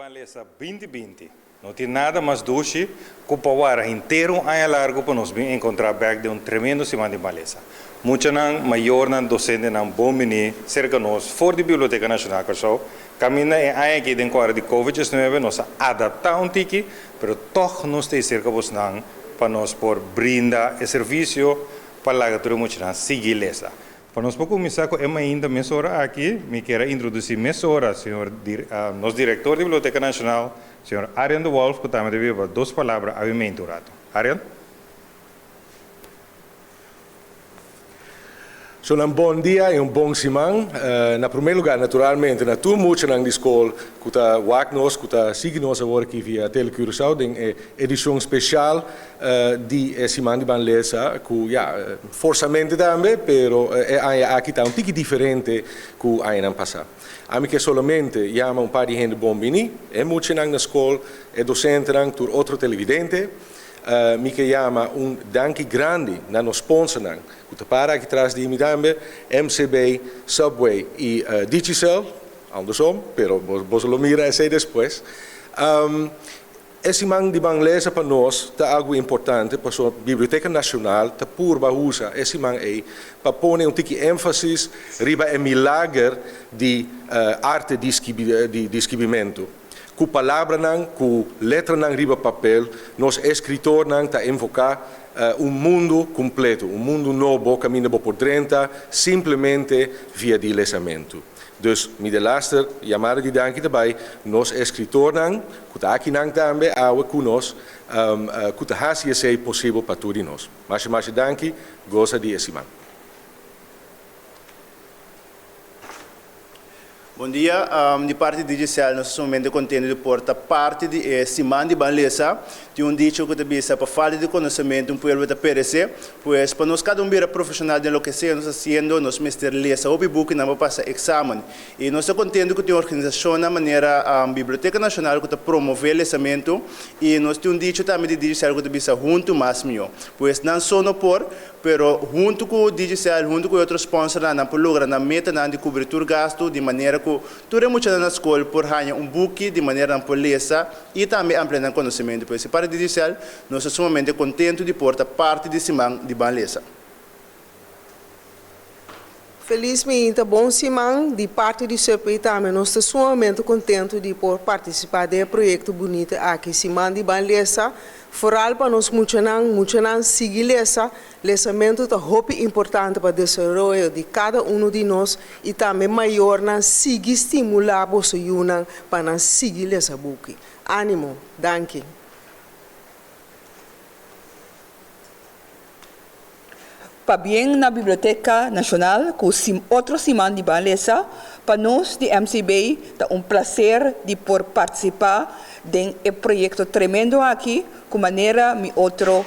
Ban Lesa 2020. No tin nada mas dushi ku pa wara henter un aña largu pa nos bin enkontrá bèk den un tremendo siman di Ban Lesa. Muchanan, mayornan, dosentenan bon bini serka nos for di Biblioteka Nashonal Kòrsou. Kaminda e aña aki den kuadro di Covid diesnuebe nos a adaptá un tiki, pero tòg nos ta ei serka bosnan pa nos por brinda e servisio pa laga tur e muchanan sigui lesa. Pa nos por kuminsá ku e mainta mesora aki, mi kier a introdusí mesora señor nos direktor di Biblioteka Nashonal, señor Arjan de Wolff, ku tambe ta biba dos palabra awe meinta un ratu. Arjan. So nan bon dia i un bon siman. Na promé lugá, naturalmente, na tur muchanan di skol ku ta wak nos, ku ta sigui nos awor aki via Tele Curaçao den e edishon speshal di e siman di Ban Lesa ku ya, forsamente tambe, pero e aña aki ta un tiki diferente ku añanan pasá. Ami ke solamente yama un par di hende bon bini, e muchanan na skol, e dosentenan, tur otro televidente. Mi ke yama un danki grandi na nos sponsornan ku ta para aki tras di mi tambe, MCB, Subway i Digicel, andersom, pero boso lo mira esei despues. E siman di Ban Lesa pa nos ta algu importante pasobra Biblioteka Nashonal ta purba usa e siman ei pa pone un tiki énfasis riba e milager di arte di skibimentu. Ku palabranan, ku letranan riba papel, nos eskritornan ta envoká un mundu kompleto, un mundu nobo kaminda bo por drenta simplemente via di lesamentu. Dus mi delaster yamada di danki ta bai nos eskritornan ku ta akinan tambe awe ku nos ku ta hasi esei posibel pa tur di nos. Masha masha danki, gosa di e siman. Bon dia, di parti di Digicel nos ta sumamente contento di por ta parti di e siman di Ban Lesa. Tin un dicho cu ta bisa pa falta di conocemento un pueblo ta perece. Pues pa nos cada un bira profesional den loke sea nos ta haciendo nos mester lesa hopi bukinan pa pasa examen. Y nos ta contento cu tin organisacionnan manera Biblioteca Nacional cu ta promove lesamento y nos tin un dicho tambe di Digicel cu ta bisa hunto mas miho. Pues nan so no por, Pero huntu ku Digicel, huntu ku e otro sponsornan nan por logra nan metanan di kubri tur gastu di manera ku tur e muchanan na skol por haña un buki di manera nan por lesa i tambe amplia nan konosementu. Pues di parti di Digicel nos ta sumamente kontentu di por ta parti di siman di Ban Lesa. Felis minta, bon siman di parti di Subway tambe nos ta sumamente kontentu di por partisipá den e proyekto bunito aki, Siman di Ban Lesa, foral pa nos muchanan, muchanan sigui lesa, lesamentu ta hopi importante pa desaroyo di kada unu di nos i tambe mayornan sigui stimulá boso yunan pa nan sigui lesa buki. Ánimo, danki. Pabien na Biblioteca Nacional cu otro siman di Ban Lesa, pa nos di MCB ta un placer di por participa den e proyecto tremendo aki cu manera mi otro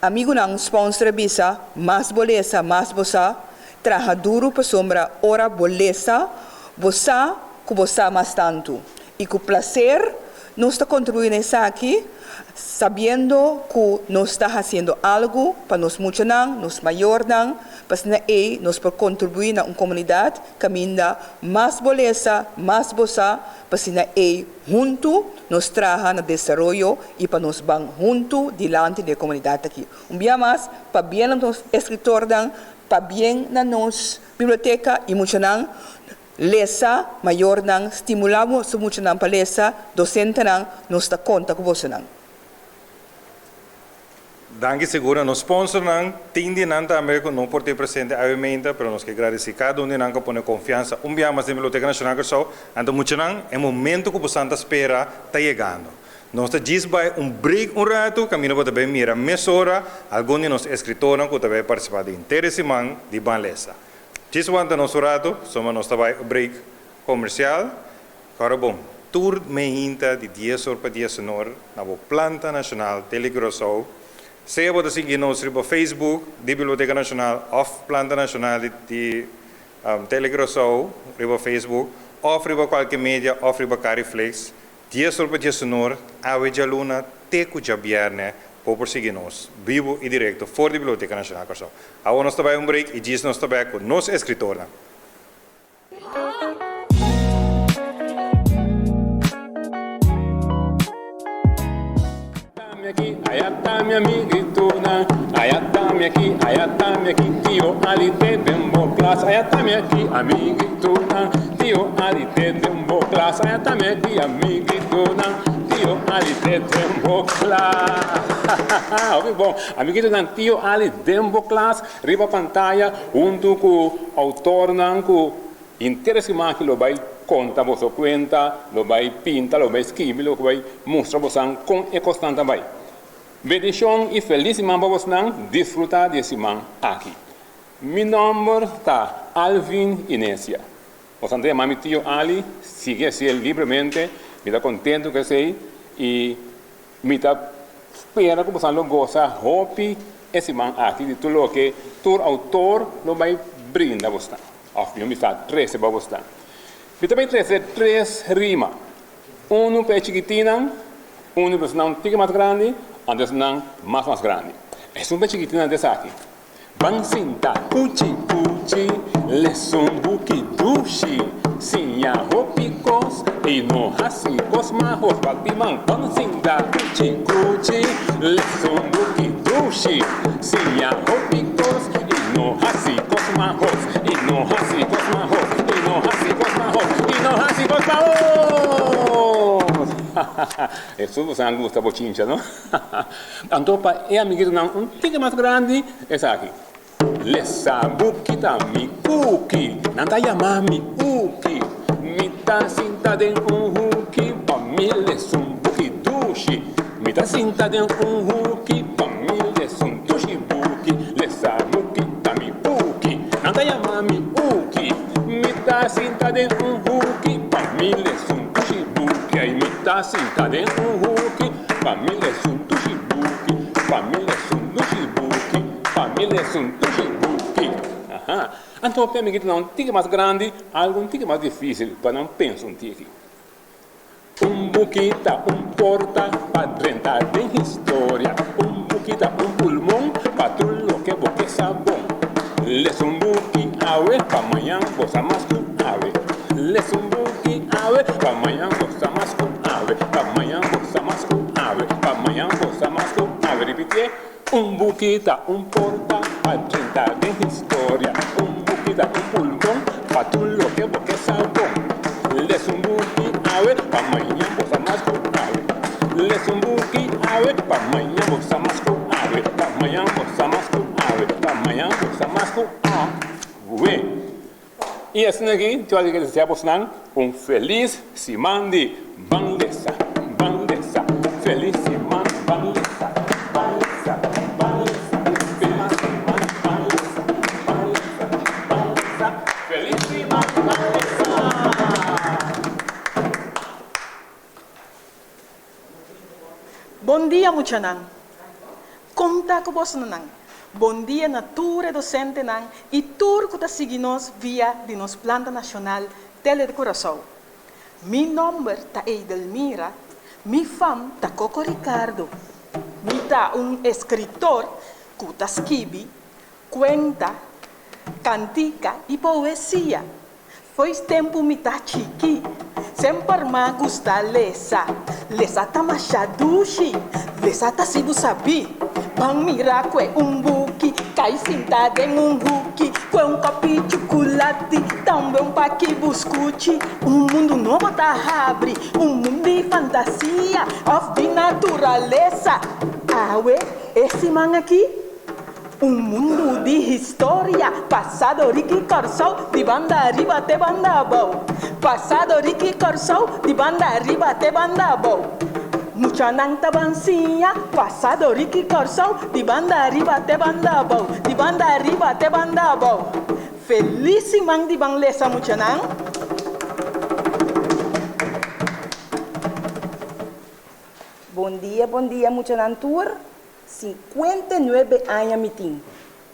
amigunan sponsor a bisa, mas bo lesa mas bo sa, traha duro pasobra ora bo lesa bo sa cu bo sa mas tanto y cu placer nos ta contribui na esaki. Sabiendo ku nos ta hasiendo algu pa nos muchanan, nos mayornan, pa asina ei nos por kontribuí na un komunidat kaminda mas bo lesa, mas bo sa, pa asina ei huntu nos traha na desaroyo i pa nos ban huntu dilanti den e komunidat aki. Un bia mas, pabien na nos eskritornan, pabien na nos biblioteka i muchanan, Lesa, mayornan, stimulá boso muchanan pa lesa, dosentenan, nos ta konta ku bosonan. Danki sigur na nos sponsornan, tin di nan tambe ku no por tin presente awe meinta, pero nos ke gradisí kada un di nan ku a pone konfiansa un bia mas den Biblioteka Nashonal Kòrsou. Anto muchanan, e momento ku bosan ta spera ta yegando. Nos ta djis bai un break un ratu, kaminda bo ta bai mira mesora algun di nos eskritornan ku ta bai partisipá den henter e siman di Ban Lesa. Djis wanta nos un rato, soma nos ta bai break comercial. Ora bon, tur meinta di dies or pa diesenor na bo Planta Nacional Tele Curaçao. Sea bo ta sigui nos riba Facebook di Biblioteca Nacional of Planta Nacional di di Tele Curaçao riba Facebook of riba cualke media of riba Cariflix. Dies or pa diesenor, awe djaluna te ku djabièrnè bo por sigui nos bibu i direkto for di Biblioteka Nashonal Kòrsou. Awor nos ta bai un break i djis nos ta bèk ku nos eskritornan. Mi aki, aya ta mi amiguitonan. Aya ta mi aki, aya ta mi aki, Tio Ali te den bo klas. Aya ta mi aki, amiguitonan, Tio Ali te den bo klas. Aya ta mi aki, amiguitonan, Tio Ali te den bo klas. Hopi bon. Amiguitonan, Tio Ali den bo klas riba pantaya huntu ku outornan ku Henter e siman aki lo bai konta boso kuenta, lo bai pinta, lo bai skibi, lo bai mustra bosan kon e kosnan ta bai. Bendishon i felis siman pa bosnan, disfruta di e siman aki. Mi nòmber ta Alvin Inecia. Bosan ta yama mi tio Ali, sigui hasié libremente, mi ta kontentu ku esei i mi ta spera ku bosan lo gosa hopi e siman aki di tur loke tur outor lo bai brinda bosnan. Of mi sa trese pa bosnan. Mi ta bay trese tres rima. Unu pa e chikitinan, unu pa esnan un tiki mas grandi, anto esnan mas mas grandi. Esun pa e chikitinan ta esaki, Ban sinta kuchi kuchi, lesun buki dushi, siña hopi kos i no hasi kos mahos. Bati man, ban sinta kuchi kuchi, lesun buki dushi, siña hopi kos I no hasi kos mahos, i no hasi kos mahos, i no hasi kos mahos, i no hasi kos mahos! Hesus bo san gusta bochincha no? Anto pa e amiguitonan un tiki mas grandi esaki, Lesa buki ta mi kuki, nan ta yama mi uki, mi ta sinta den un huki pa mi lesa un buki dushi, mi ta sinta den un huki pa mi lesa un dushi buki, lesa buki ta mi buki, nan ta yama mi uki, mi ta sinta den un huki pa mi lesa un dushi buki, ay mi ta sinta den un huki pa mi lesa un dushi buki, pa mi lesa un dushi buki, pa mi lesa un dushi buki. Aha. Anto p'e amiguitonan un tiki mas grandi, algu un tiki mas dificil pa nan pensa un tiki. Un buki ta un porta pa drenta den historia. Un buki ta un pulmon pa tur loke bo ke sa bon. Lesa un buki awe pa mañan bo sa mas ku awe. Lesa un buki awe pa mañan bo sa mas ku awe. Pa mañan bo sa mas ku awe. Pa mañan bo sa mas ku awe. Ripitié, Un buki ta un porta pa drenta den historia. Un buki ta un pulmon pa tur loke bo ke sa bon. Les un buki awe pa mañan bo sa mas ku awe. Les un buki awe pa mañan bo sa mas ku awe. Pa mañan bo sa mas ku awe. Pa mañan bo sa mas ku awe. I asina aki Dios a desea bosnan un felis siman di Ban Lesa, Ban Lesa, felis siman Ban Lesa, Ban Lesa, Ban Lesa, felis siman Ban Lesa, Ban Lesa, Ban Lesa, felis siman Ban Lesa. Bon dia muchanan. Kon ta ku bosonan? Bon dia na tur e dosentenan i tur ku ta sigui nos via di nos planta nashonal Tele di Curaçao. Mi nòmber ta Edelmira, mi fam ta Coco Ricardo. Mi ta un eskritor ku ta skibi kuenta, kantika i poesia. Fois tempu mi ta chiki, semper m'a gusta lesa. Lesa ta masha dushi, lesa ta si bo sabí. Ban mira kue un buki, kai sinta den un huki, kue un kopi chukulati, tambe un paki buskuchi. Un mundu nobo ta habri, un mundu di fantasia òf di naturalesa. Awe, e siman aki, Un mundu di historia, pasado riki Kòrsou, di banda ariba te banda abou. Pasado riki Kòrsou, di banda ariba te banda abou. Muchanan ta ban siña, pasado riki Kòrsou, di banda ariba te banda abou, di banda ariba te banda abou. Felis siman di ban lesa muchanan! Bon dia bon dia muchanan tur. 59 aña mi tin,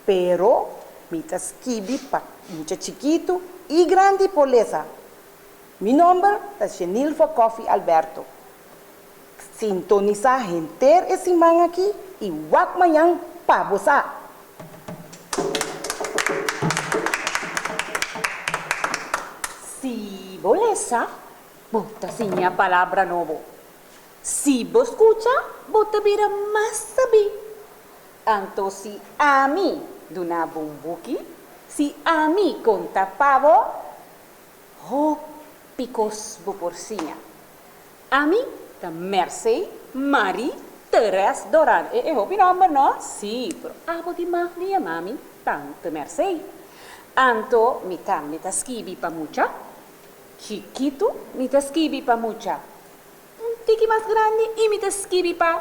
pero mi ta skibi pa mucha chikitu i grandi por lesa. Mi nomber ta Shenilfa Coffie Alberto. Sintonisá henter e siman aki i wak mañan pa bo sa! Si bo lesa, bo ta siña palabra nobo. Si bo skucha, bo ta bira mas sabí. Anto si ami duna bo un buki, si ami konta pa bo, hopi kos bo por siña. Ami ta Mercé Marie Therese Doran. E e hopi nòmber no? Sí, pero abo di mag di yama mi Tante Mercé. Anto mi tambe ta skibi pa mucha chikitu, mi ta skibi pa mucha un tiki mas grandi i mi ta skibi pa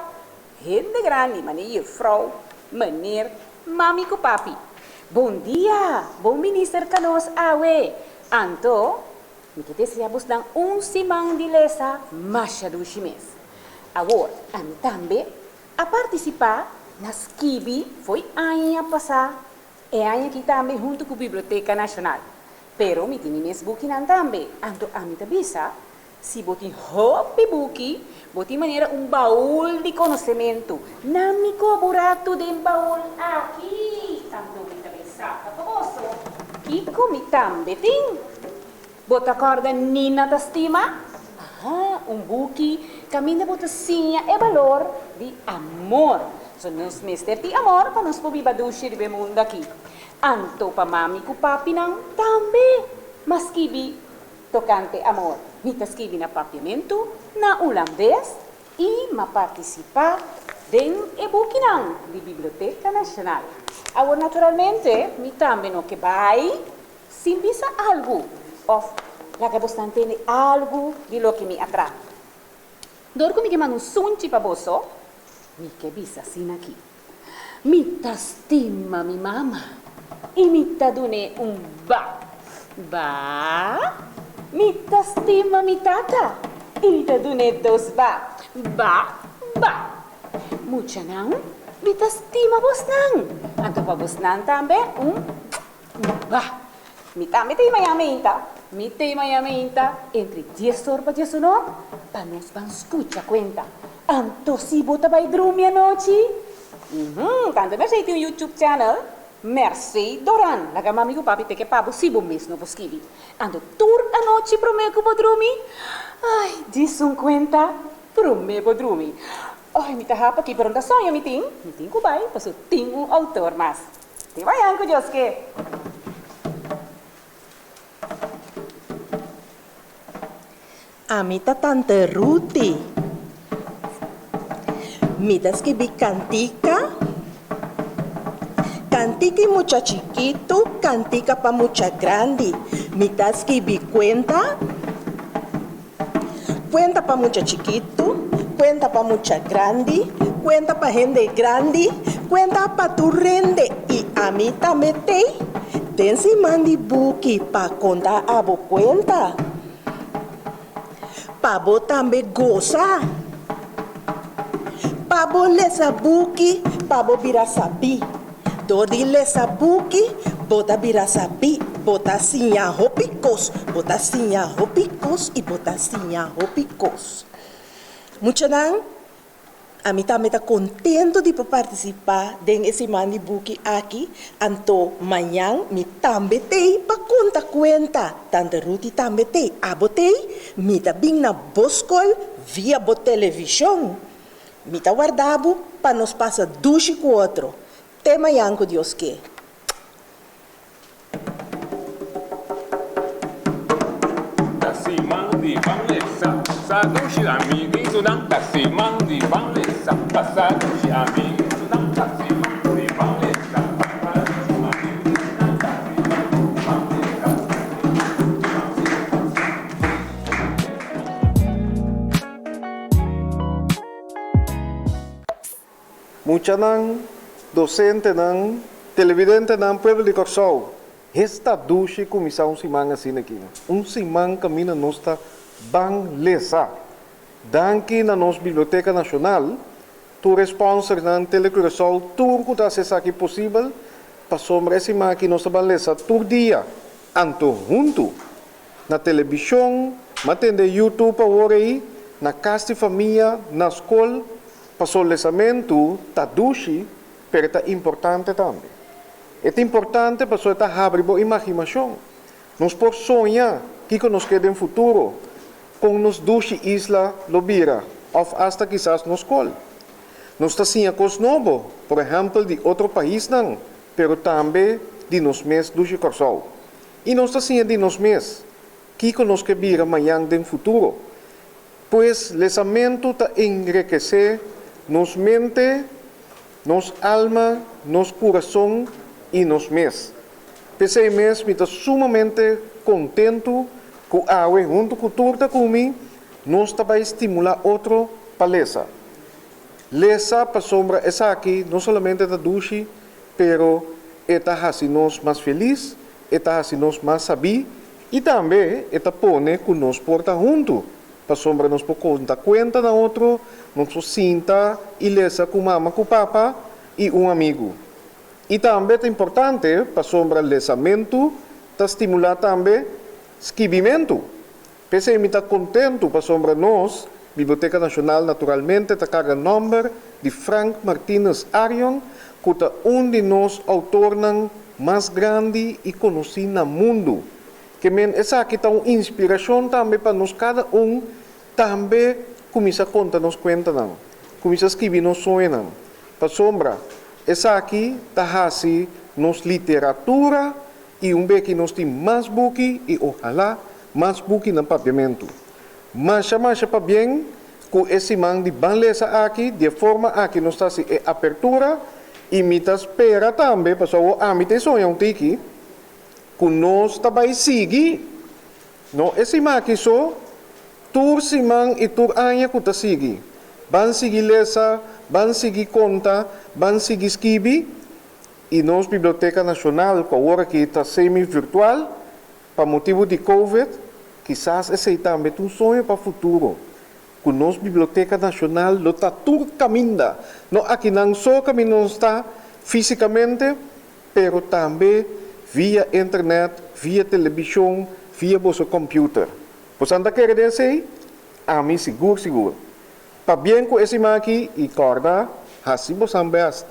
hende grandi, mane jufrou, meneer, mami ku papi. Bon dia! Bon bini serka nos awe. Anto Mi ke desea bosnan un siman di lesa masha dushi mes. Awor, ami tambe a partisipá na skibi fo'i aña pasá, e aña aki tambe huntu ku Biblioteka Nashonal. Pero mi tin mi mes bukinan tambe, anto ami ta bisa, si bo tin hopi buki, bo tin manera un baul di konosementu. Nan mi koba un ratu den baul aki, anto mi ta bai saka pa boso kiko mi tambe tin. Bo ta kòrda Nina ta stima? Aha, un buki kaminda bo ta siña e balor di amor. So nos mester tin amor pa nos por biba dushi riba e mundu aki. Anto pa mami ku papinan tambe m'a skibi tokante amor. Mi ta skibi na papiamentu, na ulandes i m'a partisipá den e bukinan di Biblioteka Nashonal. Awor naturalmente mi tambe no ke bai Sin bisa algu òf laga bosnan tende algu di loke mi a traha. Dor ku mi ke manda un sunchi pa boso, mi ke bisa asina aki, Mi ta stima mi mama i mi ta dun'é un ba. Ba. Mi ta stima mi tata i mi ta dun'é dos ba. Ba. Ba. Muchanan, mi ta stima bosnan, anto pa bosnan tambe un Bah! Mi tambe ta mañana meinta, mi ta mañana meinta entre dies or pa diesunor pa nos ban scucha cuenta. Anto si bo ta bay drumi anochi? Uhmm, tanto Mercé tin un YouTube channel, Mercé Doran. Laga mami cu papi teke pa bo si bo mes no por skibi. Anto tur anochi prome cu bo drumi, ay, diesun cuenta prome bo drumi. Ay, mi ta hapa aki pero no ta soño mi tin, mi tin cu bay pasobra tin un autor mas. Te mañan ku Dios ke. Ami ta Tante Ruti. Mi ta skibi kantika. Kantika i mucha chikitu, kantika pa mucha grandi. Mi ta skibi kuenta. Kuenta pa mucha chikitu, kuenta pa mucha grandi, kuenta pa hende grandi, kuenta pa tur rende i ami tambe t'ei den siman di buki pa konta abo kuenta. Pa bo tambe gosa. Pa bo lesa buki pa bo bira sabí. Dor di lesa buki, bo ta bira sabí, bo ta siña hopi kos, bo ta siña hopi kos i bo ta siña hopi kos. Muchanan, ami tambe ta kontentu di por partisipá den e siman di buki aki, anto mañan mi tambe t'ei pa konta kuenta. Tante Ruti tambe t'ei, abo t'ei? Mi ta bin na bo skol via bo televishon. Mi ta warda bo pa nos pasa dushi ku otro. Te mañan ku Dios ke. Ta siman di ban lesa, sa dushi amiguitonan Ta siman di ban lesa, pasa dushi amiguitonan Ta siman di ban lesa, pasa dushi amiguitonan Ta siman di ban lesa, pasa dushi amiguitonan Muchanan, dosentenan, televidentenan, pueblo di Kòrsou, esta dushi kuminsá un siman asina aki. Un siman kaminda nos ta ban lesa. Danki na nos Biblioteka Nashonal, tur e sponsornan, Tele Curaçao, tur ku ta hasi esaki posibel, pasobra e siman aki nos ta ban lesa tur dia, anto huntu. Na telebishon, m'a tende YouTube awor ei, na kas di famia, na skol, paso lesamentu ta dushi, pero e ta importante tambe. E ta importante paso e ta habri bo imagimashon. Nos por soña kiko nos ke den futuro, kon nos dushi isla lo bira. òf asta kisas nos skol. Nos ta siña kos nobo, por ehèmpel di otro paisnan, pero tambe di nos mes dushi Kòrsou. I nos ta siña di nos mes kiko nos ke bira mañan den futuro. Pues lesamentu ta enrekesé nos mente, nos alma, nos kurason i nos mes. P'esei mes mi ta sumamente kontentu ku awe huntu ku tur ta ku mi, nos ta bai stimulá otro pa lesa. Lesa pasobra esaki no solamente ta dushi, pero e ta hasi nos mas felis, e ta hasi nos mas sabí i tambe e ta pone ku nos por ta huntu, pasobra nos por konta kuenta na otro, nos por sinta i lesa ku mama ku papa i un amigu. I tambe ta importante pasobra lesamentu ta stimulá tambe skibimentu. P'esei mi ta kontentu pasobra nos, Biblioteka Nashonal naturalmente ta karga nòmber di Frank Martinus Arion ku ta un di nos outornan mas grandi i konosí na mundu. Ke men esaki ta un inspirashon tambe pa nos kada un tambe kuminsá konta nos kuentanan, kuminsá skibi nos soñonan. Pasobra esaki ta hasi nos literatura i un beki nos tin mas buki i ohalá mas buki na papiamentu. Masha masha pabien ku e siman di Ban Lesa aki, di e forma aki nos ta hasi e apertura i mi ta spera tambe, pasobra awor ami ta e soña un tiki, ku nos ta bai sigui, no e siman aki so, tur siman i tur aña ku ta sigui. Ban sigui lesa, ban sigui konta, ban sigui skibi i nos Biblioteka Nashonal ku awor aki ta semi virtual, Pa motibu di Covid, kisas esei tambe ta un soño pa futuro, ku nos Biblioteka Nashonal lo ta tur kaminda, no akinan so kaminda nos ta físikamente, pero tambe via internet, via telebishon, via boso kòmpiuter. Bosan ta kere den esei? Ami sigur sigur. Pabien ku e siman aki i kòrda hasi bosan bèst.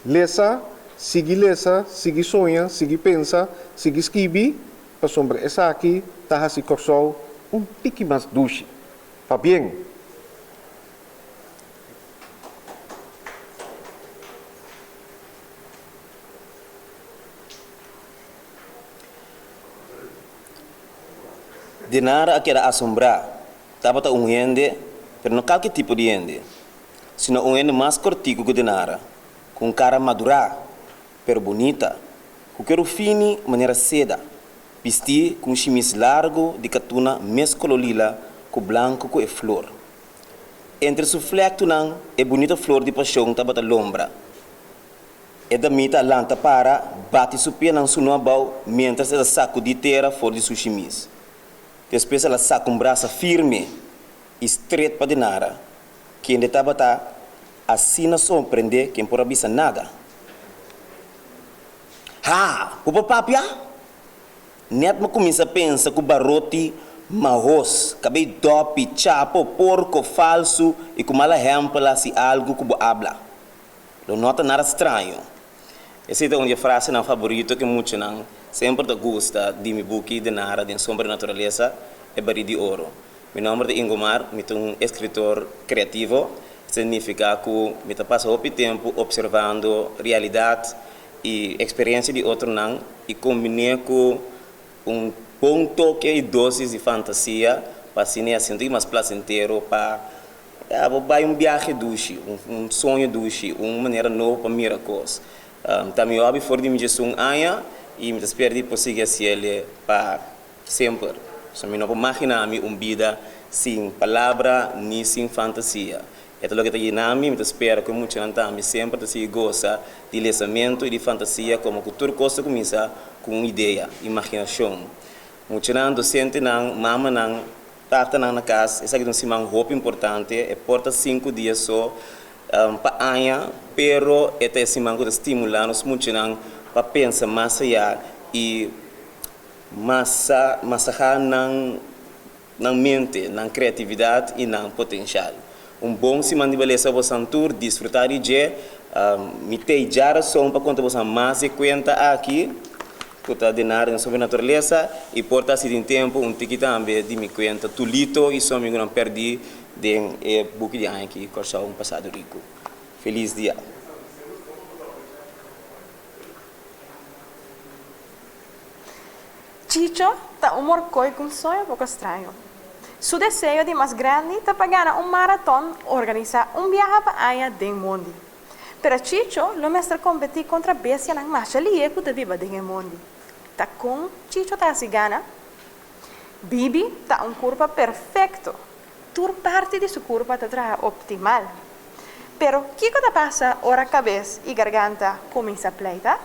Lesa, sigui lesa, sigui soña, sigui pensa, sigui skibi, pasobra esaki ta hasi Kòrsou un tiki mas dushi. Pabien! Dinara a keda asombrá. Tabata un hende, pero no kalke tipo di hende. sino un hende mas kortiku ku Dinara, ku un kara madurá, pero bunita, ku keru fini manera seda, bistí ku un shimis largu di katuna mes koló lila ku blanku ku e flor. Entre su flèktunan e bunita flor di pashon tabata lombra. E damita a lanta para, bati su pianan sunu abou miéntras e ta sakudí tera for di su shimis. Despues el a saka un brasa firme i stret pa Dinara, kende tabata asina sorprendé ken por a bisa nada. Ha! Bo por papia? Nèt mi kuminsá pensa ku baroti mahos, kabei dòpi, chapo, porko, falsu i ku mal ehèmpel hasi algu ku bo abla. Lo no ta nada straño. Esei ta un di e frasenan faborito ku e muchanan semper ta gusta di mi buki Denara den Sombra di Naturalesa, E Barí di Oro. Mi nomber ta Ingomar, mi ta un escritor creativo, esei significa cu mi ta pasa hopi tempo observando realidad y experiencia di otronan y combine cu un bon toke y dosis di fantasia pa asina e asinto mas placentero pa ya bo bay un biahe dushi, un soño dushi, un manera nobo pa mira cos. Ta mi hobby for di mi diesun aña y mi ta spera di por sigui haciele pa Semper. So mi no por magina mi un bida sin palabra ni sin fantasia. E ta loke ta yena mi, mi ta spera ku e muchanan tambe semper ta sigui gosa di lesamentu i di fantasia komo ku tur kos ta kuminsa ku un idea, imaginashon. Muchanan, dosentenan, mamanan, tatanan na kas, esaki ta un siman hopi importante, e por ta sinku dia so pa aña, pero e ta e siman ku ta stimulá nos muchanan pa pensa mas ayá i Masa masahá nan nan mente, nan kreatividat i nan potenshal. Un bon siman di balesa bosan tur, disfrutá di dje. Mi tei djarason pa konta bosan mas e kuenta aki. Ku ta denar den sobrenaturalesa i por ta si tin tempu un tiki tambe di mi kuenta Tulito i su amigunan pèrdí den e buki di aña aki Kòrsou un pasado riku. Felis dia. Chicho ta un morkoi ku un soño poko straño. Su deseo di mas grandi ta pa gana un maraton organisá un biaha pa aña den mondi. Pero Chicho lo mester kompetí kontra bestianan masha lihé ku ta biba den e mondi. Ta kon Chicho ta hasi gana? Bibi ta un kurpa perfekto. Tur parti di su kurpa ta traha optimal. Pero kiko ta pasa ora kabes i garganta kuminsá pleita?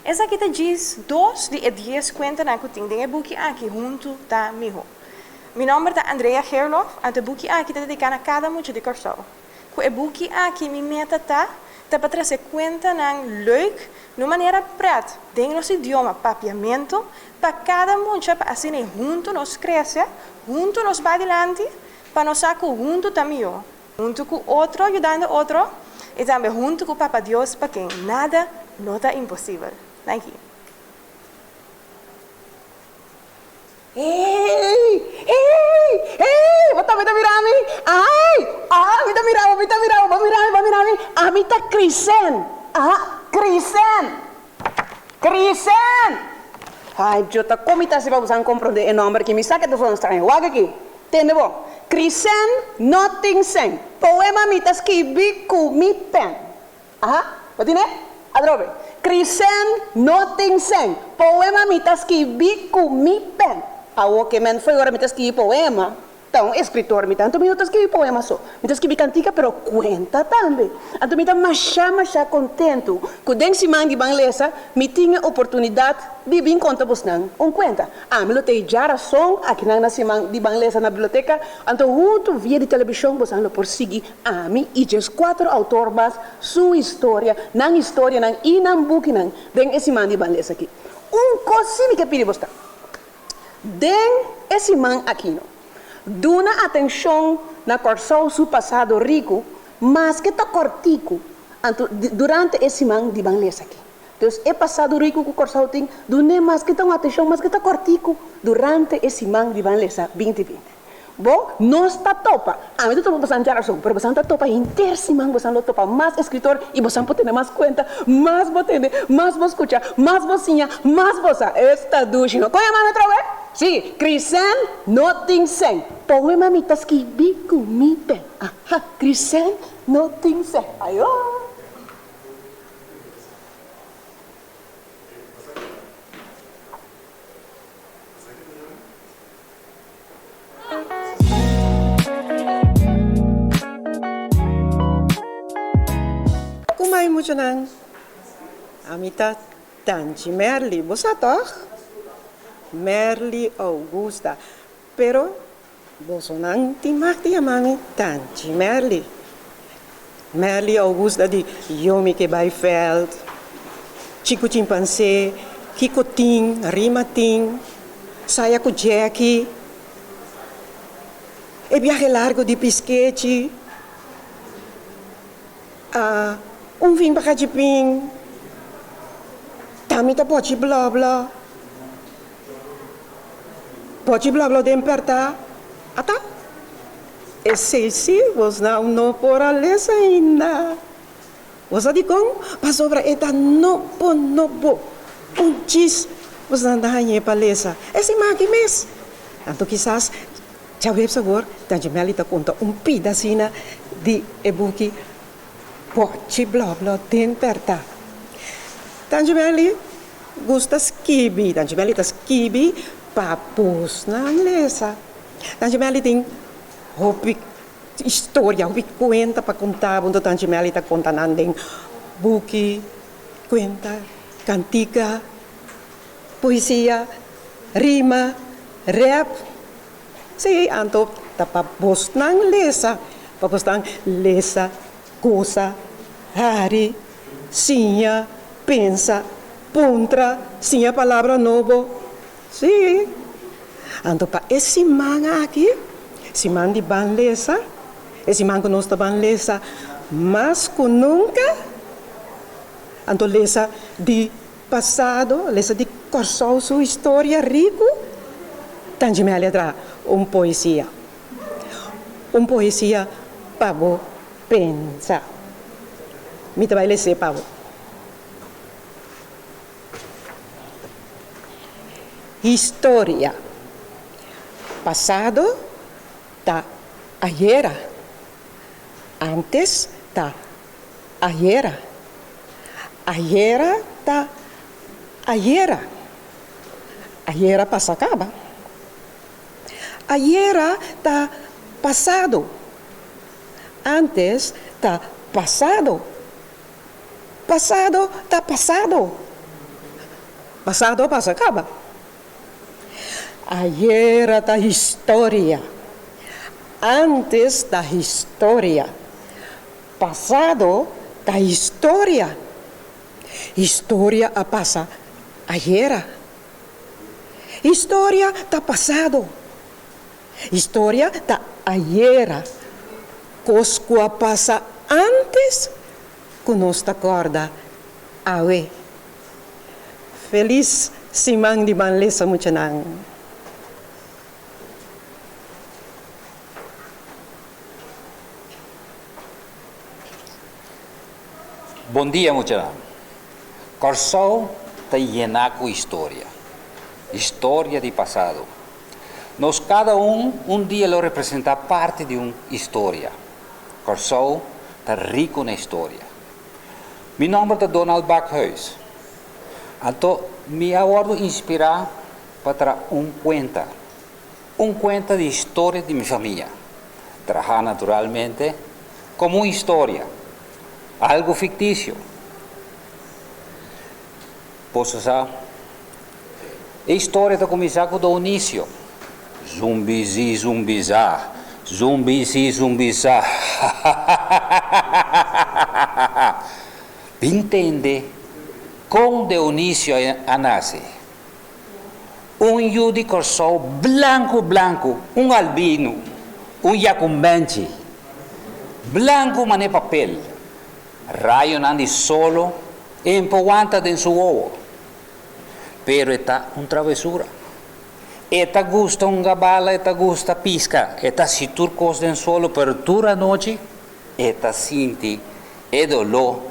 Esaki ta djis dos di e dies kuentanan ku tin den e buki aki Huntu ta Mihó. Mi nòmber ta Andrea Gerlof, anto e buki aki ta dediká na kada mucha di Kòrsou. Ku e buki aki mi meta ta ta pa trese kuentanan leuk na un manera pret den nos idioma papiamentu pa kada mucha pa asina huntu nos krese, huntu nos bai dilanti pa nos sa ku huntu ta mihó, huntu ku otro yudando otro i tambe huntu ku Papa Dios pa ken nada no ta imposibel. Danki. Hey! Hey! Hey! Bo tambe ta mira mi? Ai! Ah, mi ta mira bo, mi ta mira bo, bo mira mi, bo mira mi. Ami ta Krisen. Ah, Krisen! Krisen! Ai, yo ta kon mi ta hasi pa bo san komprondé e nòmber aki. Mi sa ke ta sona straño. Wak aki. Tende bo. Krisen no tin sen. Poema mi ta skibi ku mi pèn. Aha, bo tine? Atrobe. Krisen no tin sen. Poema mi ta skibi ku mi pen. Awo ke men foi ora mi ta skibi poema, ta un eskritor mi ta, anto mi no ta skibi poema so. Mi ta skibi kantika pero kuenta tambe. Anto mi ta masha masha kontentu ku den siman di ban lesa mi tin e oportunidat di bin konta bosnan un kuenta. Ami lo tei djarason akinan na siman di ban lesa na biblioteka, anto huntu via di telebishon bosan lo por sigui ami i djeskuater outor mas su historia, nan historianan i nan bukinan den e siman di ban lesa aki. Un kos si mi ke pidi bos ta, den e siman aki no, duna atenshon na Kòrsou su pasado riku, maske ta kòrtiku, anto durante e siman di ban lesa aki. Dus e pasado riku ku Kòrsou tin, dun'é maske ta un atenshon, maske ta kòrtiku, durante e siman di ban lesa binti binti. Bo, nos ta topa. Ami ta topa bosan djarason, pero bosan ta topa henter siman, bosan lo topa mas eskritor i bosan por tene mas kuenta, mas bo tende, mas bo skucha, mas bo siña, mas bo sa. Esta dushi, no? Kon e mami atrobe? Sí, Krisen no tin sèn. Poema mi ta skibi ku mi pèn. Aha, Krisen no tin sèn. Ayo! Kumai muchanan? Ami ta Tanchi Merly, bo sa tòg? Merly Augusta. Pero bosonan tin mag di yama mi Tanchi Merly. Merly Augusta di Yo mi ke bai vèlt, Chiku Chimpansé, Kiko tin, Rima tin, Saya ku Jackie, E biahe largu di Piskechi, A Un fin pa Kachipin, Tami ta pochi blòblò. Pochi blabla den pèrtá ata. Esei sí bosnan no por a lesa ainda. Bo sa dikon? Pasobra e ta nobo nobo. Un djis bosnan ta hañ'é pa lesa. Esei maki mes. Anto kisas djaweps awor Tanjimeli ta konta un pida asina di e buki Pochi blabla den pèrtá. Tanjimeli. Gusta skibi. Tanchi Meli ta skibi pa bosnan lesa. Tanchi Meli tin hopi historia, hopi kuenta pa konta bo. Anto Tanchi Meli ta konta nan den buki, kuenta, kantika, poesia, rima, rèp. Sí, anto ta pa bosnan lesa, pa bosnan lesa, gosa, hari. Siña, pensa, puntra, siña palabra nobo. Sí. Anto pa e siman aki, siman di ban lesa, e siman ku nos ta ban lesa mas ku nunka, anto lesa di pasado, lesa di. Kòrsou su historia riku? Tanchi Meli a traha un poesia. Un poesia pa bo pensa. Mi ta bai les'é pa bo. Historia. Pasado ta ayera. Antes ta ayera. Ayera ta ayera. Ayera pasa kaba. Ayera ta pasado. Antes ta pasado. Pasado ta pasado. Pasado a pasa kaba. Ayera ta historia. Antes ta historia. Pasado ta historia. Historia a pasa ayera. Historia ta pasado. Historia ta ayera. Kos ku a pasa antes ku nos ta kòrda awe. Felis siman di ban lesa muchanan. Bon dia muchanan. Kòrsou ta yená ku historia. Historia di pasado. Nos kada un un dia lo representá parti di un historia. Kòrsou ta riku na historia. Mi nòmber ta Donald Bakhuis. Anto mi a wòrdu inspirá pa traha un kuenta. Un kuenta di historia di mi famia. Trahá naturalmente komo un historia, algu fiktisio. Boso sa, e historia ta kuminsá ku Donicio. Zumbi zi zumbi za, zumbi si zumbi za, hahahahahahahaha. Bin tende kon Deonicio a nase. Un yu di Kòrsou blanku blanku, un albino, un yakumbenchi, blanku manera papel, rayonan di solo en por wanta den su wowo. Pero e ta un travesura. E ta gusta hunga bala, e ta gusta piska, e ta hasi tur kos den solo, pero tur anochi e ta sinti e doló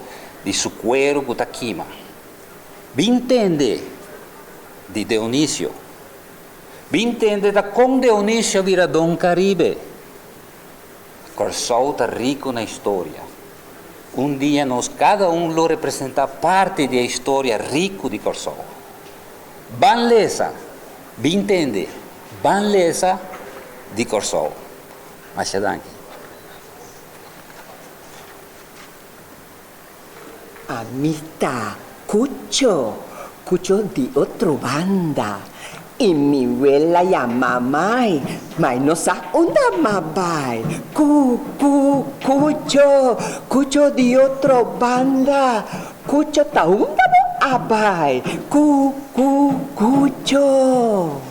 di su kueru ku ta kima. Bin tende di Deonisio. Bin tende ta kon Deonisio a bira Don Caribe. Kòrsou ta riku na historia. Un dia nos kada un lo representá parti di e historia riku di Kòrsou. Ban lesa, bin tende, ban lesa di Kòrsou. Masha danki. Ami ta Cucho, Cucho di otro banda. I mi wela yama mai, mai no sa unda m'a bai. Cu, cu, Cucho, Cucho di otro banda. Cucho ta unda bo a bai. Cu, cu, Cucho.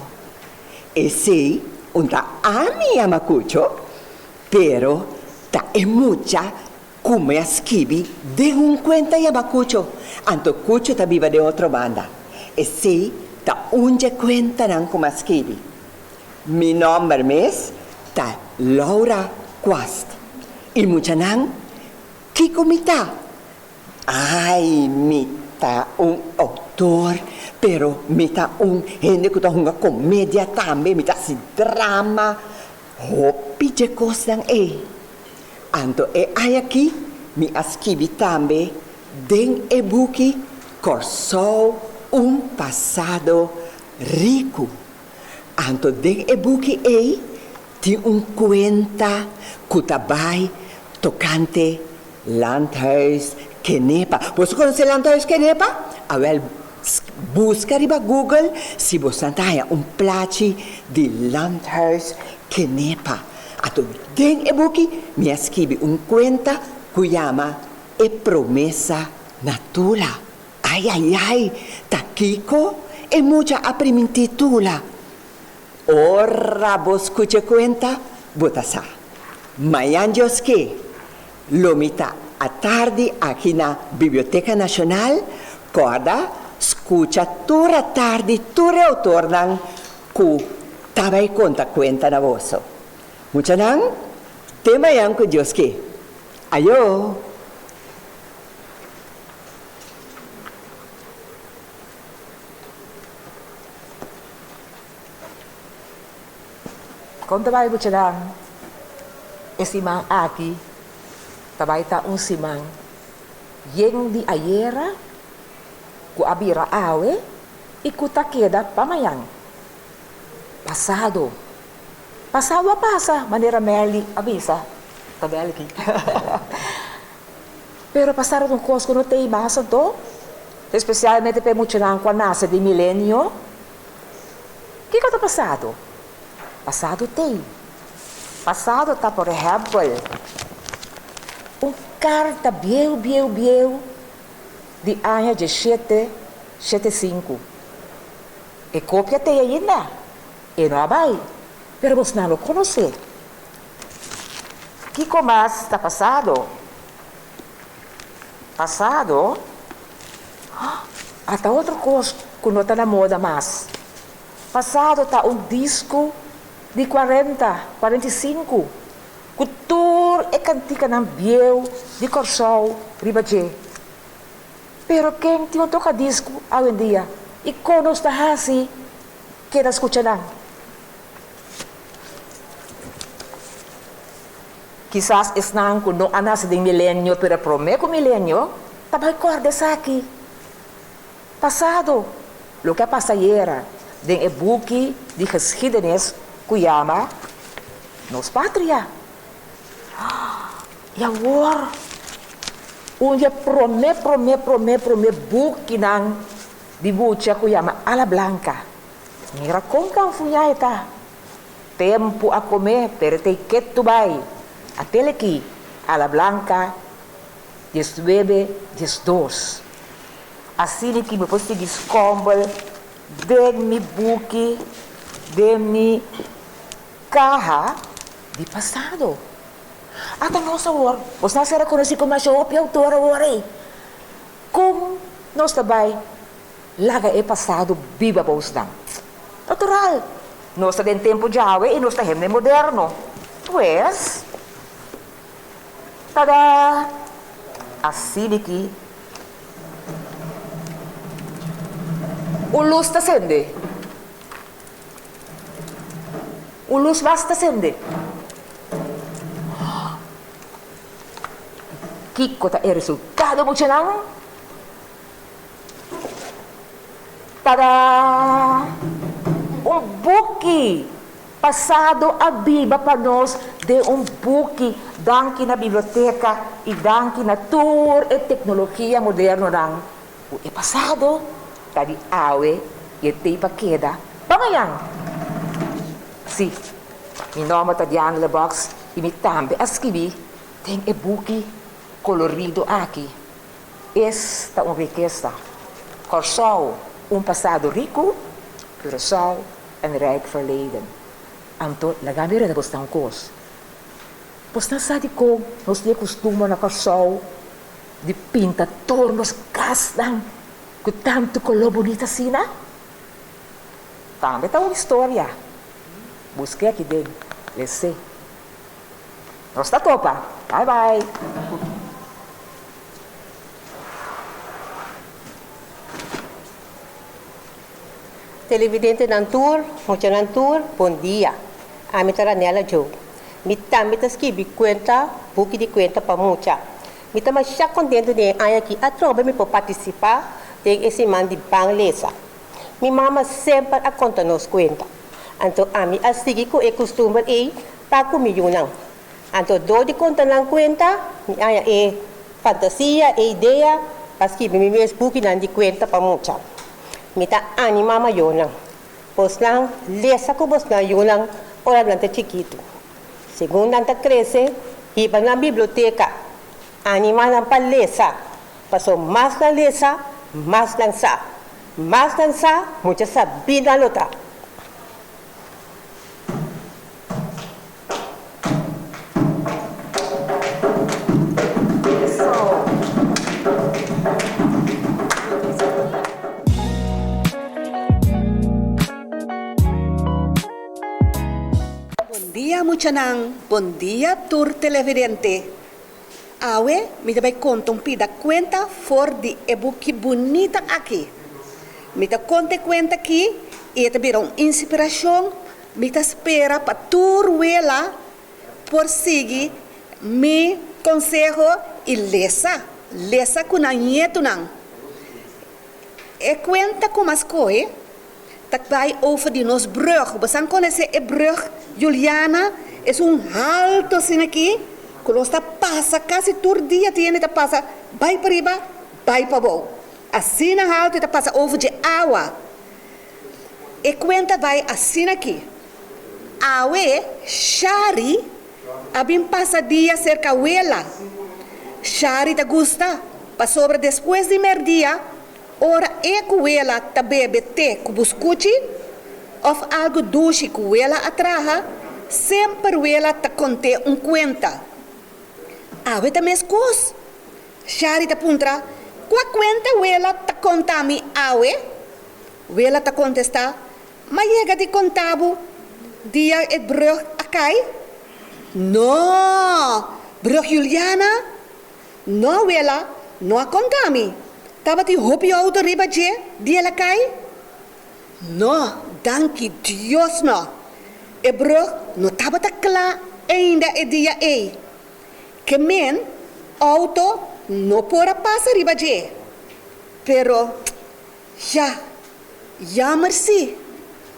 Esei unda ami yama Cucho, pero ta e mucha Ku mi a skibi den un kuenta yama Kucho, anto Kucho ta biba den otro banda. Esei ta un dje kuentanan ku mi a skibi. Mi nòmber mes ta Laura Kwast. I muchanan, kiko mi ta? Ai, mi ta un outor, pero mi ta un hende ku ta hunga komedia tambe, mi ta hasi drama, hopi dje kosnan ei. Anto e aña aki mi a skibi tambe den e buki Kòrsou un pasado riku. Anto den e buki ei tin un kuenta ku ta bai tokante Landhuis Kenepa. Boso konosé Landhuis Kenepa? Awèl buska riba Google si boso ta haña un plachi di Landhuis Kenepa. Anto den e buki mi a skibi un kuenta ku yama E Promesa na Tula. Ai ai ai, ta kiko e mucha a primintí Tula? Ora bo skucha e kuenta, bo ta sa. Mañan Dios ke, lo mi ta atardi aki na Biblioteka Nashonal, kòrda. Skucha tur atardi tur e outornan ku ta bai konta kuenta na boso. Muchanan, te mañan ku Dios ke. Ayo! Kon ta bai muchanan? E siman aki ta bai ta un siman yen di ayera ku a bira awe i ku ta keda pa mañan. Pasado. Pasado a pasa, manera Merly a bisa. Ta bel aki. Pero pasado ta un kos ku no ta ei mas anto, espesialmente pa e muchanan ku a nase den milenio. Kiko ta pasado? Pasado t'ei. Pasado ta, por ehèmpel, un karta bieu, bieu, bieu di aña dieshete shete sinku. E kopia t'ei ainda, e no a bai, pero bosnan lo konosé. Kiko mas ta pasado? Pasado? Ata otro kos ku no ta na moda mas. Pasado ta un disku di kuarenta, 45, ku tur e kantikanan bieu di Kòrsou riba dje. Pero ken tin un tokadisku awendia i kon nos ta hasi keda skucha nan? Kisas esnan ku no a nase den milenio pero promé ku milenio ta bai kòrda esaki. Pasado, loke a pasa ayera den e buki di geschiedenis ku yama Nos Patria. I awor, un di e promé promé promé promé bukinan di mucha ku yama Ala Blanca. Mira kon kanfuñá e ta! Tempu a komé, pero t'ei ketu bai. Atel aki, Ala Blanca, 19, 12. Asina ki mi por sigui skombel den mi buki, den mi kaha di pasado. Ata nos awor, bos nan sera konosí ku masha hopi outor awor ei. Kon nos ta bai laga e pasado biba bosnan? Natural, nos ta den tempu djawe i nos ta hende moderno. Pues, tada! Asina ki un lus ta sende. Un lus mas ta sende. Kiko ta e resultado, muchanan? Tada! Un buki! Pasado a biba pa nos den un buki. Danki na biblioteka i danki na tur e teknologia modernonan ku e pasado ta di awe i e tei pa keda pa mañan. Sí, mi nòmber ta Diana Lebox i mi tambe a skibi den e buki kolorido aki. Es ta un rikesa. Kòrsou, un pasado riku, Curaçao, een rijk verleden. Anto, laga mi reda bosnan un kos. Bosnan sa dikon nos tin e kustumber na Kòrsou di pinta tur nos kasnan ku tantu koló bunita asina? Tambe ta un historia. Busk'é aki den, les'é. Nos ta topa. Bye bye. Televidentenan tur, muchanan tur, bon dia. Ami ta Ranella Joe. Mi tambe ta skibi kuenta, buki di kuenta pa mucha. Mi ta masha kontentu den e aña aki atrobe mi por partisipá den e siman di Ban Lesa. Mi mama semper a konta nos kuenta. Anto ami a sigui ku e kustumber ei pa ku mi yunan. Anto dor di konta nan kuenta, mi haña e fantasia, e idea pa skibi mi mes bukinan di kuenta pa mucha. Mi ta animá mayornan. Bosnan lesa ku bosnan yunan ora nan ta chikitu. Segun nan ta krese, hiba nan biblioteka. Animá nan pa lesa, pasobra mas nan lesa, mas nan sa. Mas nan sa, mucha sabí nan lo ta. dia muchanan, bon dia tur televidente. Awe mi ta bai konta un pida kuenta for di e buki bunita aki. Mi ta konta e kuenta aki i e ta bira un inspirashon, mi ta spera pa tur wela por sigui mi konseho i lesa, lesa ku nan ñetunan. E kuenta ku m'a skohe ta bai over di nos brug. Bosan konosé e brug Juliana? Es un halto asina aki ku nos ta pasa kasi tur dia tin hende ta pasa bai pariba bai pabou. Asina halto e ta pasa over dje awa. E kuenta bai asina aki. Awe Shari a bin pasa dia serka wela. Shari ta gusta pasobra despues di merdia ora e ku wela ta bebe te ku buskuchi òf algu dushi ku wela a traha, semper wela ta kont'é un kuenta. Awe ta meskos. Shari ta puntra, Kua kuenta wela ta konta mi awe? Wela ta kontestá, M'a yega di konta bo dia e brug a kai? No! Brug Juliana? No, wela, no a konta mi. Tabatin hopi outo riba dje dia el a kai? No, danki Dios no! E brug no tabata kla ainda e dia ei. Ke men outo no por a pasa riba dje. Pero, ya, Jammer si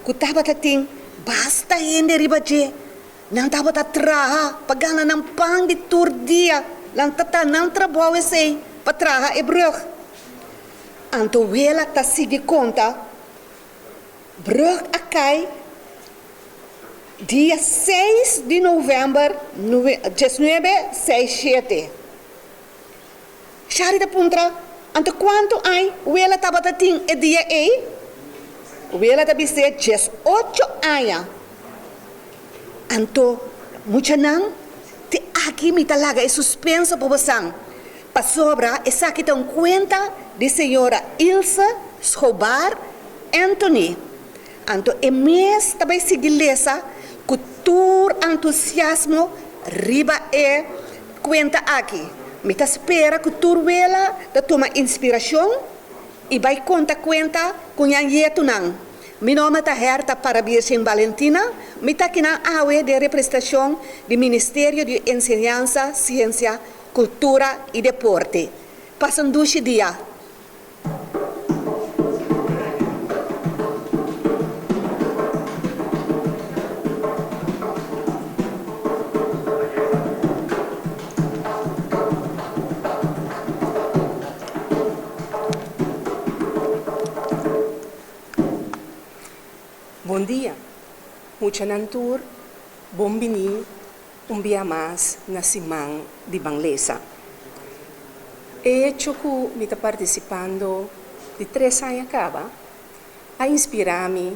ku tabata tin basta hende riba dje. Nan tabata traha pa gana nan pan di tur dia. Nan ta ta nan trabou esei pa traha e brug. Anto wela ta sigui konta, Brug a kai dia seis di novèmber diesnuebe seis shete. Shari ta puntra, Anto kuantu añ wela tabata tin e dia ei? Wela ta bis'é, Diesocho aña. Anto, muchanan, te aki mi ta laga e suspenso pa bosan, pasobra esaki ta un kuenta di señora Ilse Schobar Anthony. Anto e mes ta bai sigui lesa ku tur antusiasmo riba e kuenta aki. Mi ta spera ku tur wela ta tuma inspirashon i bai konta kuenta ku ñan yetunan. Mi nòmber ta Herta Parabirgen Balentina, mi ta kinan awe den representashon di Ministerio di Enseñansa, Siensia, Kultura i Deporte. Pasa un dushi dia! Bon dia, muchanan tur, bon bini un bia mas na siman di Ban Lesa. E hecho ku mi ta partisipando di tres aña kaba a inspirá mi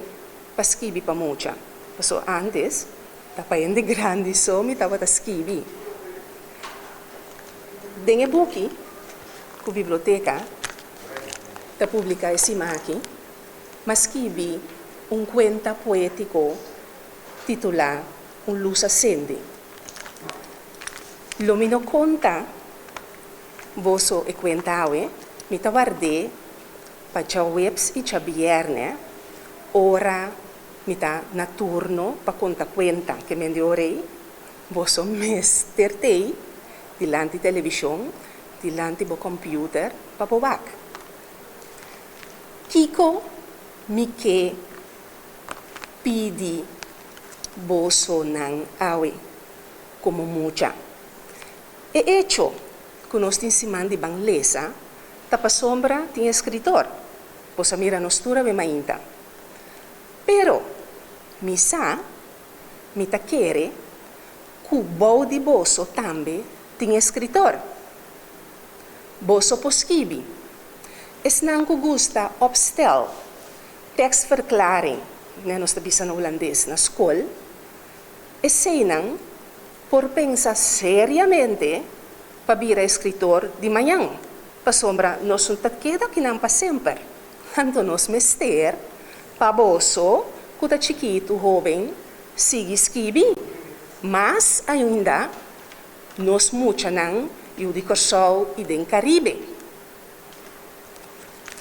pa skibi pa mucha, paso ántes ta pa hende grandi so mi tabata skibi. Den e buki ku biblioteka ta publiká e siman aki, m'a skibi un kuenta poétiko titulá Un lus a sende. Lo mi no konta boso e kuenta awe, mi ta ward'é pa djaweps i djabièrnè ora mi ta na turno pa konta kuenta. Ke men di ora ei boso mester t'ei dilanti televishon, dilanti bo kòmpiuter pa bo wak. Kiko mi ke pidi bosonan awe komo mucha. E echo ku nos tin siman di ban lesa ta pasobra tin eskritor. Boso a mira nos tur awe mainta. Pero mi sa, mi ta kere ku bou di boso tambe tin eskritor. Boso por skibi. Esnan ku gusta opstel Tekstverklaring, ne nos ta bisa na hulandes, na skol, eseinan por pensa seriamente pa bira eskritor di mañan, pasobra nos no ta keda akinan pa semper. Anto nos mester pa boso ku ta chikitu, hoben, sigui skibi. Mas ainda nos muchanan yu di Kòrsou i den Karibe.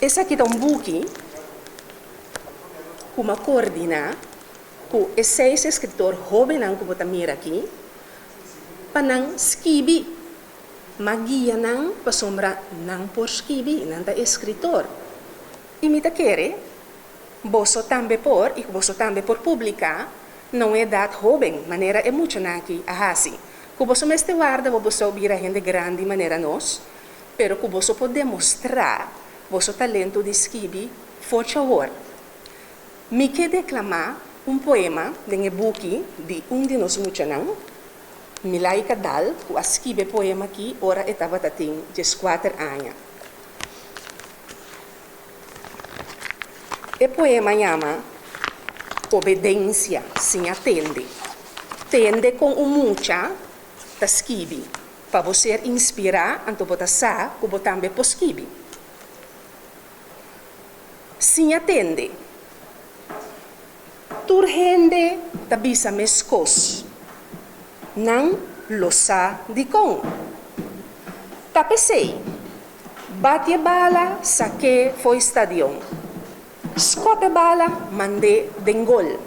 Esaki ta un buki ku mi a koordiná ku e seis eskritor hóbennan ku bo ta mira aki pa nan skibi. M'a guia nan pasobra nan por skibi, nan ta eskritor. I mi ta kere boso tambe por i ku boso tambe por publiká na un edat hóben manera e muchanan aki a hasi. Ku boso mester warda bo boso bira hende grandi manera nos, pero ku boso por demostrá boso talento di skibi for chawor. Mi ke deklamá un poema den e buki di un di nos muchanan, Milaika Daal, ku a skibi e poema aki ora e tabata tin dieskuater aña. E poema yama Obedensia, siña tende. Tende kon un mucha ta skibi. Pa bo ser inspirá, anto bo ta sa ku bo tambe por skibi. Siña tende. Tur hende ta bisa meskos. Nan lo sa dikon. Ta p'esei, bati e bala sak'é fo'i stadion. Skòp e bala mand'é den gol.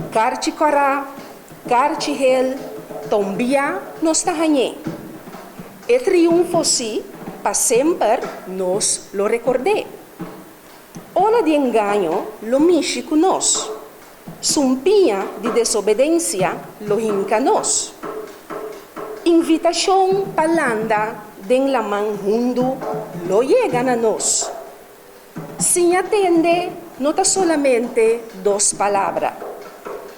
Karchi kòrá, karchi hel, ta un bia nos ta hañ'é. E triunfo sí, pa semper nos lo rekord'é. Ola di engaño lo mishi ku nos. Sumpiña di desobedensia lo hinka nos. Invitashon pa landa den laman hundu lo yega na nos. Siña tende no ta solamente dos palabra.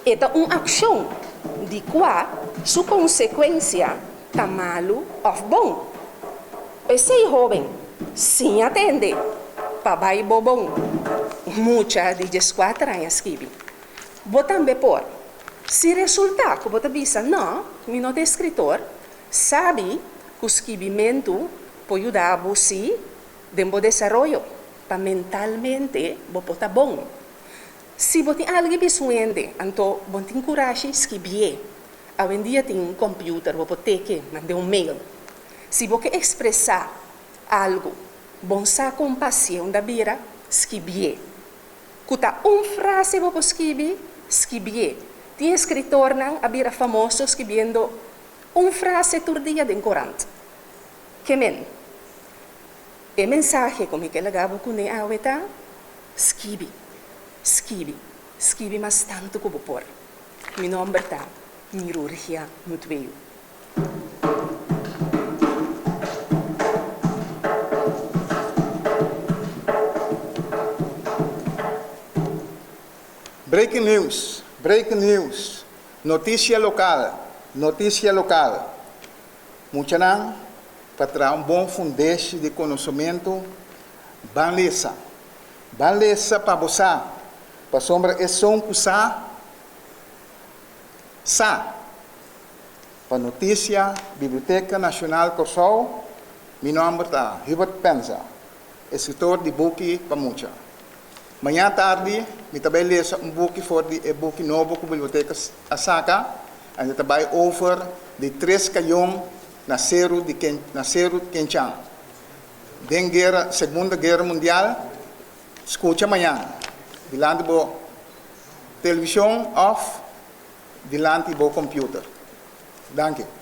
E ta un akshon di kua su konsekuensia ta malu òf bon. P'esei hóben, siña tende pa bai bo bon. Mucha di dieskuater aña skibi. Bo tambe por. Si resultá ku bo ta bisa, Nò, mi no ta eskritor, sabi ku skibimentu por yuda bo sí den bo desaroyo, pa mentalmente bo por ta bon. Si bo tin algu bisuende, anto bo tin kurashi skibié. Awendia tin computer, bo por teke, manda un mail. Si bo ke expresa algu, bon sa con pasie unda bira, skibié. Ku ta un frase bo por skibi, skibié. Tin escritornan a bira famoso skibiendo un frase tur dia den corant. Ke men? E mensahe ku mi ke laga bo kuné awe ta, skibi, skibi, skibi mas tantu ku bo por. Mi nomber ta Mirurgia Mutueu. Breaking news, breaking news, noticia local, noticia local. Muchanan, pa traha un bon fundeshi di konosementu, ban lesa. Ban lesa pa bo sa, Pasobra esun ku sa, sa. Pa notisia Biblioteka Nashonal Kòrsou, mi nòmber ta Hubert Penza, eskritor di buki pa mucha. Maña tardi mi ta bai lesa un buki for di e buki nobo ku biblioteka a saka, en e ta bai over di tres kayon na seru di na seru Kenchan den guera Segunda Guera Mundial. Skucha mañan dilanti bo televishon òf dilanti bo kòmpiuter. Danki.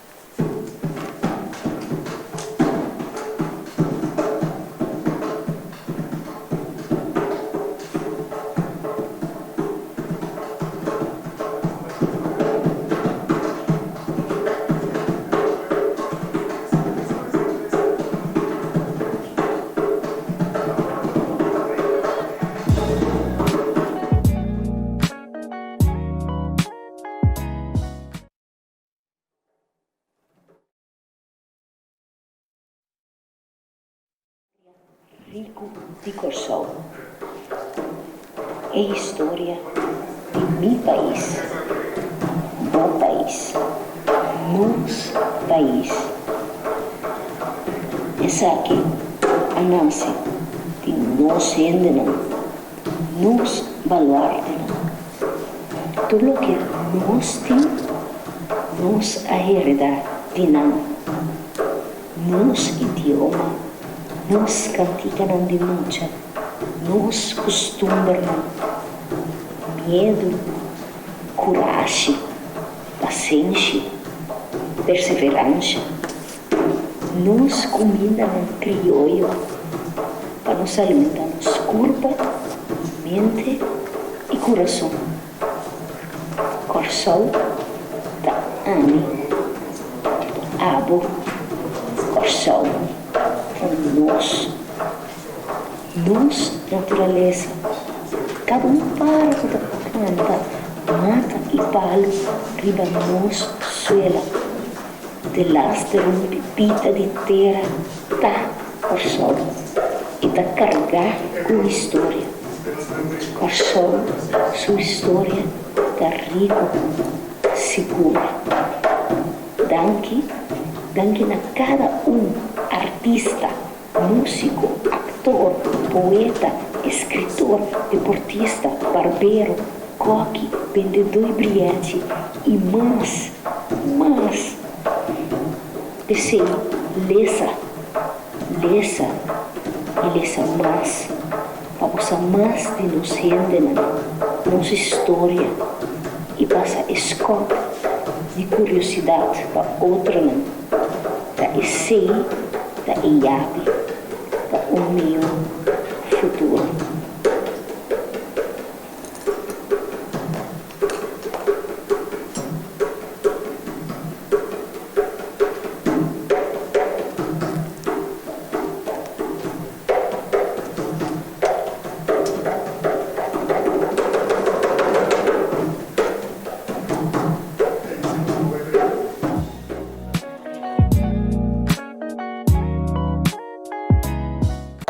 Riku di Kòrsou. E historia di mi pais, bo pais, nos pais. Esaki a nase di nos hendenan, nos baluartenan. Tur loke nos tin, nos a heredá di nan. Nos idioma, nos kantikanan di mucha, nos kustumbernan, miedu, kurashi, pasenshi, perseveransha, nos kumindanan krioyo pa nos alimentá nos kurpa, mente i kurason. Kòrsou ta ami, abo, Kòrsou ta nos. Nos naturalesa, kada un para ku ta planta mata i palu riba nos suela, delaster un pipita di tera ta Kòrsou i ta kargá ku historia. Kòrsou su historia ta riku, sigur. Danki, danki na kada un artista, músiko, aktor, poeta, eskritor, deportista, barbero, kòki, bendedó i brièchi i mas, mas. P'esei lesa, lesa i lesa mas pa bo sa mas di nos hendenan, nos historia i pasa e skòp di kuriosidat pa otronan. Ta esei ta e yabi pa un mihó futuro.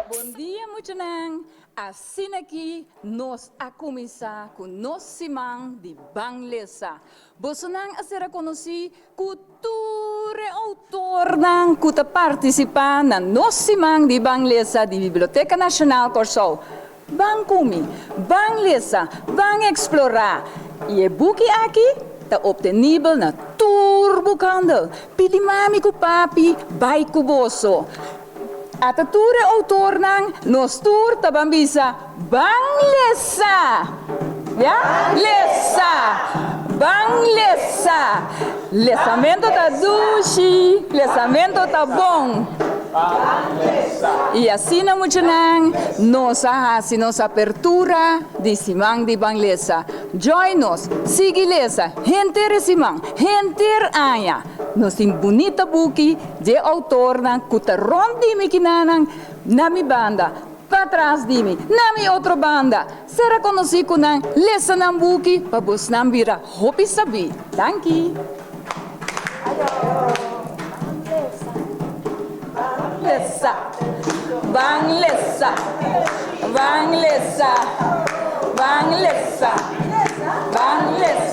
Bon dia muchanan, asina aki nos a cuminsa cu nos siman di Ban Lesa. Bosonan a sera conoci cu tur e autornan cu ta participa na nos siman di Ban Lesa di Biblioteca Nacional Corsou. Ban cu mi, ban lesa, ban explora! Y e buki aki ta obtenibel na tur boekhandel. Pidi mami cu papi bai cu boso. Ata tur e autornan, nos tur ta ban bisa, Ban lesa! Ya? Lesa! Ban lesa! Lesamento ta dushi, lesamento ta bon. I asina muchanan nos a hasi nos apertura di siman di Ban Lesa. Join nos, sigui lesa henter e siman, henter aña. Nos tin bunita buki dje outornan ku ta rònt di mi kinanan na mi banda, patras di mi, na mi otro banda. Sera konosí ku nan, lesa nan buki pa bosnan bira hopi sabí. Danki. Lesa, ban lesa, ban lesa, ban lesa, ban lesa.